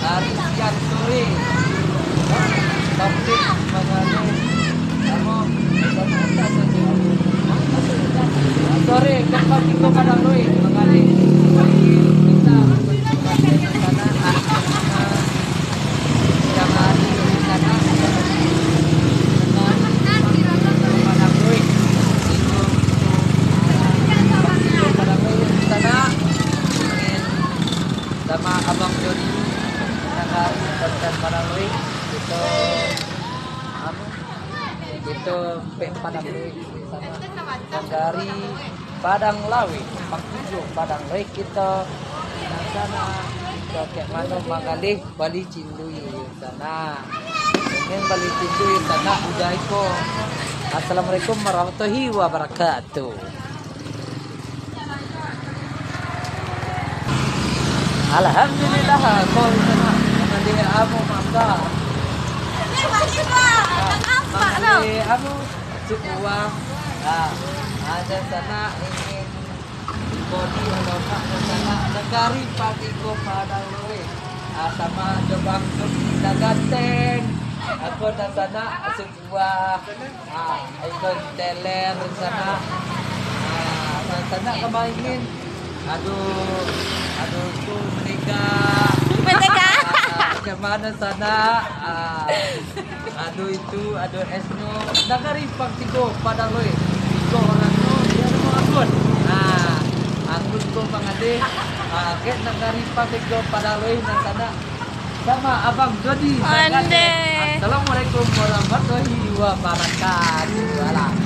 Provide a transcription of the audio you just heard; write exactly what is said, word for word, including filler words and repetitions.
Dari siang sore, Taufik manggaleh, amo, sore, kapatiko Padang Luih manggaleh. Kita, siang hari di sana, Padang Luih. Padang Luih di sana. Sama Abang Joni, nagari Kabupaten Padang Luih, kito, anu, kito pek Padang Luih, sama nagari Padang Luih, Pak Tujuh Padang Luih kito, di sana, kito kek mano manggaleh Bali Cindui, sana. Ingin Bali Cindui, sana, udah iko. Assalamualaikum warahmatullahi wabarakatuh. Alhamdulillah, kau sana manggaleh amo masa. Manggaleh amo sebuah, ah, ado sana ingin bodi alomak sana nagari Patiko Padang Luih. Ah, sama jo Bang Joni Daganteng. Aku dah sana sebuah. Ah, ikon teler sana. Ah, sana ka main. Aduh, aduh, tu merdeka. Merdeka. Ah, ke mana sana? Ah, aduh, itu, aduh, esnyo. Nagari Pak Tigo, Padang Luih. Tigo orang tu, dia nama Anggun. Ah, Anggun tu Bang Ade. Ah, ke nagari Pak Tigo, Padang Luih, nang sana. Sama Abang Joni. Ondeh. Assalamualaikum warahmatullahi wabarakatuh. Alah.